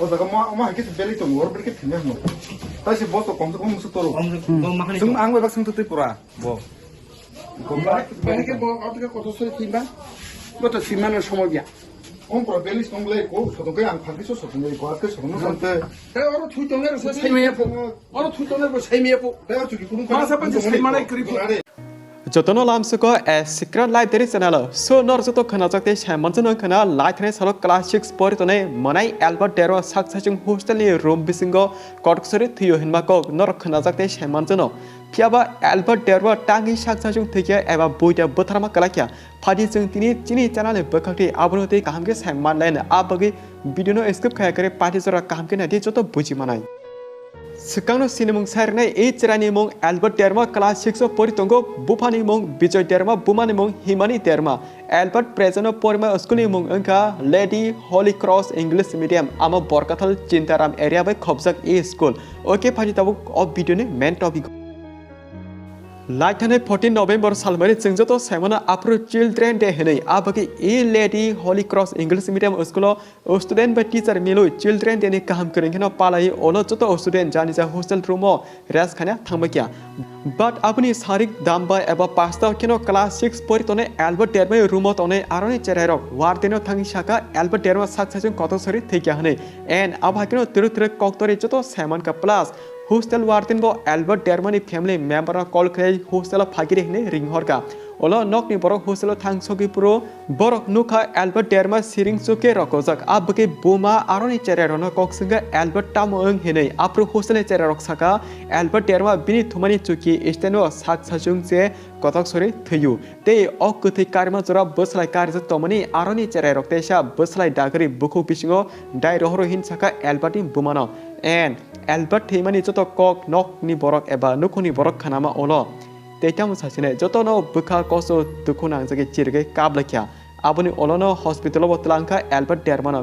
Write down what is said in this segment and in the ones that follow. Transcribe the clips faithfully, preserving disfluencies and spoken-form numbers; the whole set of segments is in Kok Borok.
O jaga mo, mo hai khe belai tongo, oro belai khe thwina hino. Tai se bo to kom se kom se toro. Kom se kom ma khani. Chwng ang bai bak chwng twi pura. Bo. Bahai khe bo, o to khe kotor sori thwimba. Bo to thwimano somo ya. Kom pura belai tong le ko, soto khe ang phakri so soto le ko, aske soto no sante. Te oro thui tong le so sai me po. Oro thui tong le bo sai me po. Te oro chuki kunu. Ma sa pan se sai manai kri po. Jotono lamsuko a secret library channel o. So nor joto khwnajak tei sai manjano khwna lai thani salo class six pori tonai manai Albert Derwa sak sachung hostel ni room bisingo kotok sori thwiyo hinma kok nor khwnajak tei sai manjano. Phiyaba Albert Derwa tangwi sak sachung thwikya eba buita bwtharma kwlakya. Phadi chwng tini chini channel ni bwkhak tei abono tei kaham khe sai manlaina a bagwi video no skip khaya kare pati jora kaham khe naidi joto buji manai. Swkangno sinimung sairwnai, ei chwraini mung Albert Derma, class six o pori tongo, buphani mung Bijoy Derma, bumani mung Himani Derma. Albert present o porima school ni mung wngkha Lady Holy Cross English Medium, amo Borkathal Chintaram area bai khobjak e school. Okay, phani tabuk o video ni main topic. Laithani fourteen November salmani chwng joto saimano aphuru Children Day hinwi, abagwi e Lady Holy Cross English Medium school o O student bai teacher milwi Children Day ni kaham kwrwng kheno palai, olo joto student jani ja hostel room o rest khaina thangbai kya. But aboni sarik dam bai eba pasta kheno class six pori tongnai Albert Derma room o tongnai aroni cherai rok warden no thangwi saka Albert Derma sak sachung kotor sori thwikya hinwi. And abo hai kheno twrwk twrwk kok torwi joto saiman ka plus hostel warden bo Albert Derma ni family member no call khlai hostel o phagiri hinwi ring horka. Olo nokni borok hostel o thang sogwi phuru borok nukha Albert Derma siring chukhe rokojak. A bwkhe buma aroni cherai rokno kok swngkha Albert tamo wng hinwi. Aphuru hostel ni cherai rok saka Albert Derma bini thumani chuki stand o sak sachung se kotok sori thwiyo. Tei o kwthwi karima jora bwslai karijak tongmani aroni cherai rok teisa bwslai dagri bukhuk bisingo dai rohoro hin saka Albert ni bumano. And Albert thwimani joto kok nokni borok eba nukhungni borok khanama olo. Tei tamo sachine jotono bwkha koso dukhu nangjagwi chirigwi kap laikha. Aboni olono hospital o bo twlangkha Albert Dermano.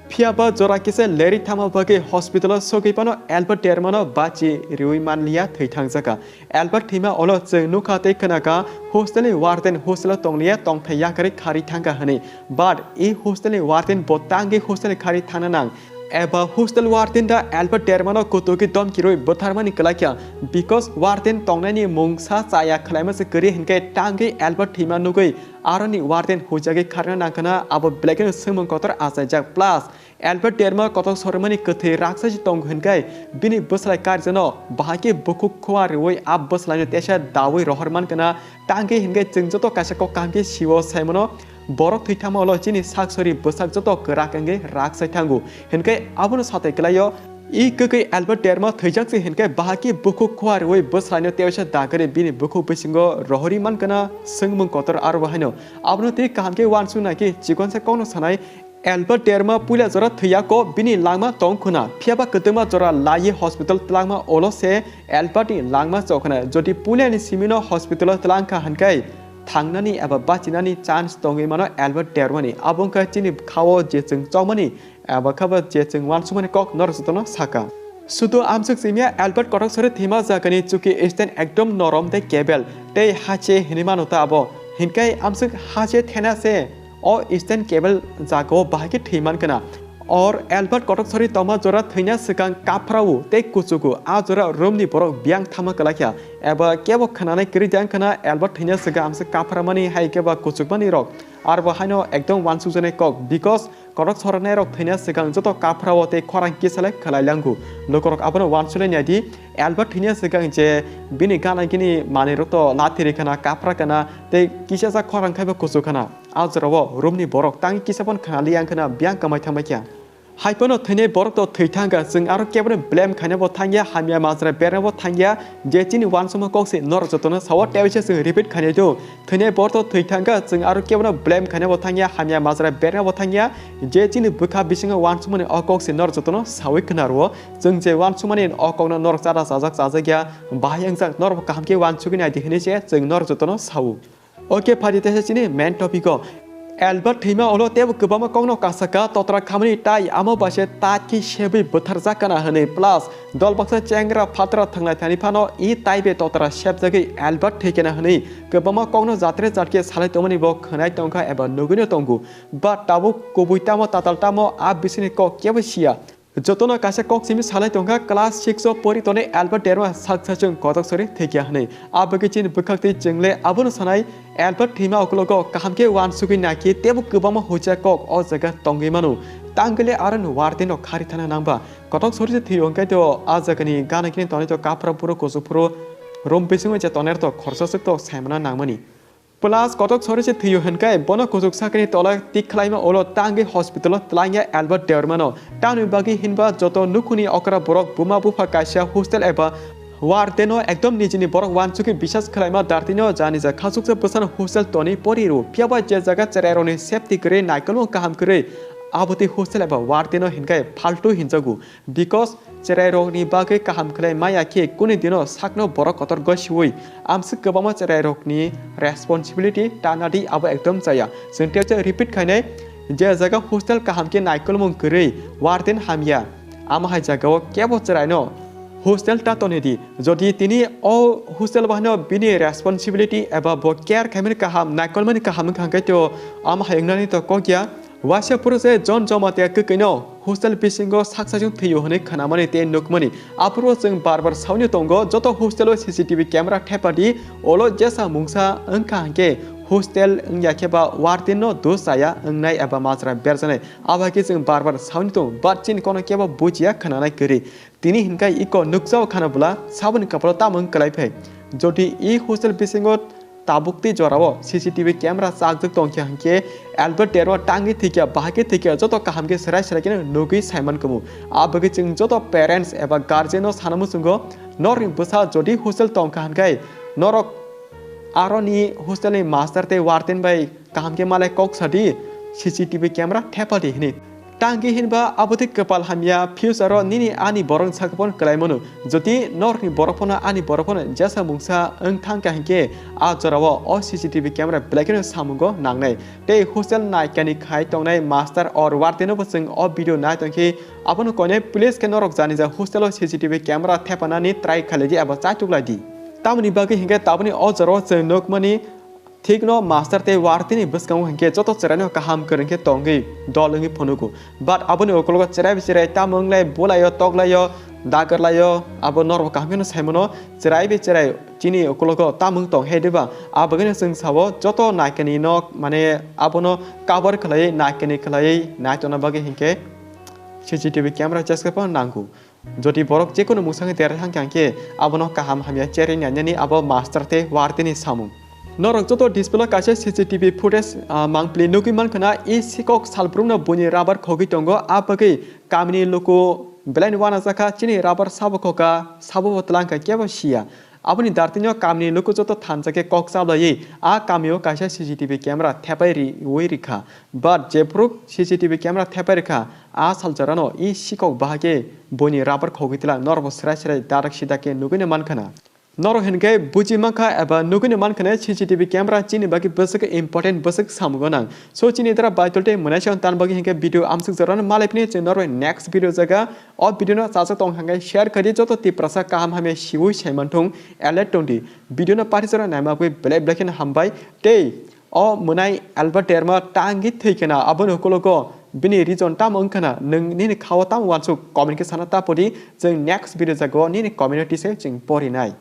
Phiya ba jora kisa leri thangma bagwi hospital o sogwi phano Albert Dermano bachi riwi manliya, thwi thangjaka. Albert thwima olo chwng nukha tei khwnakha hostel ni warden hostel o tongliya, tongthai yakarwi kharwi thangkha hinwi. But e hostel ni warden bo tangwi hostel ni kharwi thangna nang. Eba hostel warden da Albert Dermano kutuki domkirwi bwtharmani kwlakya, because warden tongnani mungsa chaya khwlaima se kwrwi hinkhe tangwi Albert thwima nugwi aroni warden hujagwi kharna nangkhana abo belai kheno swngmung kotor achaijak. Plus Albert Derma kotor sormani kwthwi raksa se tongo hinkhe bini bwslai karjano bahai khe bukhuk khua rwui a bwslaino teisa daui rohor mankana. Tangwi hinkhe chwng joto kaisa kok kaham khe sio saimano. Borok thwi thangma ulo chini sak sori bwsak joto kwrak wngwi rak sai thango. Hinkhe abono satai kwlaio, i kwkwi Albert Derma thwijak se hinkhe bahai khe bukhuk khua rwui bwslaino teisa dagari bini bukhuk bisingo rohori mankana swngmung kotor aro bo haino. Abono tei kaham khe uansuk nai khe chikon se kokno sanai Albert Derma puila jora thwiya ko bini langma tong khuna. Phiyaba kwtwma jora laiwi hospital twlangma ulo se Albert ni langma chok khuna. Jodi puila ni simino hospital o twlang kha hinkhe thangnani eba bachinani chance tongwi mano Albert Dermani. Abo wngkha chini khao je chwng chongmani eba khabo je chwng uansukmani kok norok jotono saka. Sudu amswk simya Albert kotok sori thwima jagani chuki stand ekdom norom tei kebel tei hache hinwi mano ta abo. Hinkhe amswk hache thena se o stand kebel jagao bahai khe thwi mankana. Or Albert kotok sori tongma jora thwina swkang kaphrao tei kuchugo. A jora room ni borok biyang thama kwlaikha. Eba kebo khwnanai kwrwi de wngkhana Albert thwina swkang amswk kaphramani hai khe ba kuchukmani rok. Arbo haino ekdom uansukjaknai kok, because kotok soranai rok thwina swkang joto kaphrao tei khorang kisalai khwlai lango. Lukurok abono uansuknai naidi Albert thwina swkang je bini gana gini manwi rok to lathi rikana kaphra kana tei kisasa khorang khaiba kuchuk kana. A jorao room ni borok tang kisa phano khna liya wngkhana biyang kwmai thangbai kha. Hai phano thwinai borok to thwi thangkha, chwng aro kebono blame khaina bo thangya, hamya majra berna bo thangya, je chini uansukma kok se norok jotono sao, tei waisa chwng repeat khainai do. Thwinai borok to thwi thangkha, chwng aro kebono blame khaina bo thangya, hamya majra berna bo thangya, je chini bwkha bisingo uansukmani o kok se norok jotono saui khna rwo. Chwng je uansukmani o kokno norok chada chajak chajakya, bahai wngjak, norok kaham khe uansugwi naidi hinwi se chwng norok jotono sao. Okay, phadi teisa chini main topic o. Albert thwima ulo tebo kwbangma kokno kasaka totra khamani tai amo baise tat khe sebwi bwtharjak kana hwnwi, plus dol baksa chengra phatra thanglai thani phano i taibe totra sebjagwi Albert thwikena hwnwi kwbangma kokno jatre jatke salai tongmani bo khwnai tongkha eba nugwino tongo. But tabuk kubui tamo tatal tamo a bisini kok kebo siya. Jotono kaisa kok simi salai tongkha, class six o pori tonwi Albert Derma saksa chwng kotok sori thwikya hwnwi. Abagwi chini bwkhaktwi chwngle abono sanai Albert thwima ukologo kaham khe uansugwi naikhe teibo kwbangma hucha kok o jaga tongwi mano. Tangwile aro warden rok khari thana nangba. Kotok sori se thwio hwnkhe to a jagani gana kini tonwi to kapra phuru kuchuk phuru room bisingo je tonwi to khorsa swk to saimana nangmani. Plus kotok sori se thwio hwnkhe bono kuchuk sakni tola tik khlaima ulo tangwi hospital o twlangya Albert Dermano. Tamni bagwi hinba joto nukhungni okra borok buma bupha kaisa hostel eba warden o ekdom nijini borok uansugwi bisas khlaima dartino jani ja khachuksa bwsano hostel toni pori rw. Phiyaba je jaga cherairokni safety kwrwi naikolmung kaham kwrwi abotwi hostel eba warden o hinkhe phaltu hinjago. Because cherairokni bagwi kaham khlai maya khe kunu dino sakno borok kotor gosiui amswk kwbangma cherairokni responsibility tanadi abo ekdom chaya. Chwng tei repeat khainai, je jaga hostel kaham khe naikolmung kwrwi warden hamya, amo hai jagao kebo cheraino hostel ta tonidi. Jodi tini o hostel bahaino bini responsibility eba bo care khaimani kaham, naikolmani kaham wngkha hwnkhe to amo hai wngnani to kokya. Waisa phuru se John Jamatia kwkwi no hostel bisingo saksa chwng thwio hwnwi khnamani tei nukmani. Aphuru chwng bar bar saui tongo, joto hostel o C C T V camera thepadi, olo jesa mungsa wngkha hwnkhe hostel wngya khe ba warden no dos chaya wngnai eba majra berjanai. Abo hai khe chwng bar bar saui tongo, but chini kono kebo bujiya khnanai kwrwi. Tini hinkai iko nukjao khana bwla saboni kapalo tamo wng kwlai phai. Jodi i hostel bisingo tabuk tei jorao C C T V camera chakjak tongkha hwnkhe Albert Derma tangwi thwikya, bahai khe thwikya, joto kaham khe serai serai kheno nugwi saiman kumu. A bagwi chwng joto parents eba guardian no sana muchungo, norokni bwsa jodi hostel tongkha hwnkhe norok aroni hostel ni master tei warden bai kaham khe malai kok sadi, C C T V camera thepaldi hwnwi. Tangwi hinba abotwi kwpal hamya, future o nini ani borokni sakphano kwlai mano. Jodi norokni borok phano ani borok phano jesa mungsa wng thangkha hinkhe a jorao o C C T V camera belai kheno samungo nangnai. Tei hostel naikani khai tongnai master or warden no bo chwng o video nai tongkhe abono koinai please khe norok jani ja hostel o C C T V camera thepanani try khlaidi eba chaituk laidi. Tamoni bagwi hinkhe taboni o jorao chwng nukmani Thikno master tei wartini bwskango hinkhe joto cheraino kaham kwrwng khe tongwi dol wngwi phunugo. But aboni ukologo cherai bai cherai tamo wnglai bulaio, toklaio, dagarlaio, abo norok kaham kheno saimano cherai bai cherai chini ukologo tamo wng tong he diba? Abagwino chwng sao joto naikani nok mane abono cover khlaiwi naikani khlaiwi naitona bagwi hinkhe C C T V camera cheska phano nango. Jodi borok jekono mungsa wngwi derai thangkha hinkhe abono kaham hamya cherwi nainani abo master tei wartini samung. Norok joto display o kaisa C C T V footage, ah, mangpili nugwi mankha na, i sikok salbrumno buini rubber khogwi tongo, a bagwi kamini luku belaini uanajakha, chini rubber sabo khokha, sabo bo twlangkha, kebo siya. Aboni dartino kamini luku joto thansa khe kok chablaiwi a kamio kaisa C C T V camera thepai riwi rikha. But jephru C C T V camera thepai rikha, a saljarano i sikok bahai khe buini rubber khogwi twlang, norokbo srai srai darak sida khe nugwino mankha na. Norok hinkhe buji mankha eba nugwino mankha na C C T V camera chini bagwi bwswk important, bwswk samung gwnang. So chini dara Baitul tei mwnaisa tan bagwi hinkhe video amsuk jorano malai phini chwng norok next video jaga. O video no chajak tong hangkhe share khaidi, joto Tiprasa kaham hamya siwi saimanthung alert tongdi. Video no pari jora naima bagwi belai belai kheno hambai tei o mwnai Albert Derma tangwi thwi khena aboni ukologo bini reason tamo wngkhana nwng nini khao tamo uansuk comment khe sana tapodi, chwng next video jago nini comment no tise chwng porinai.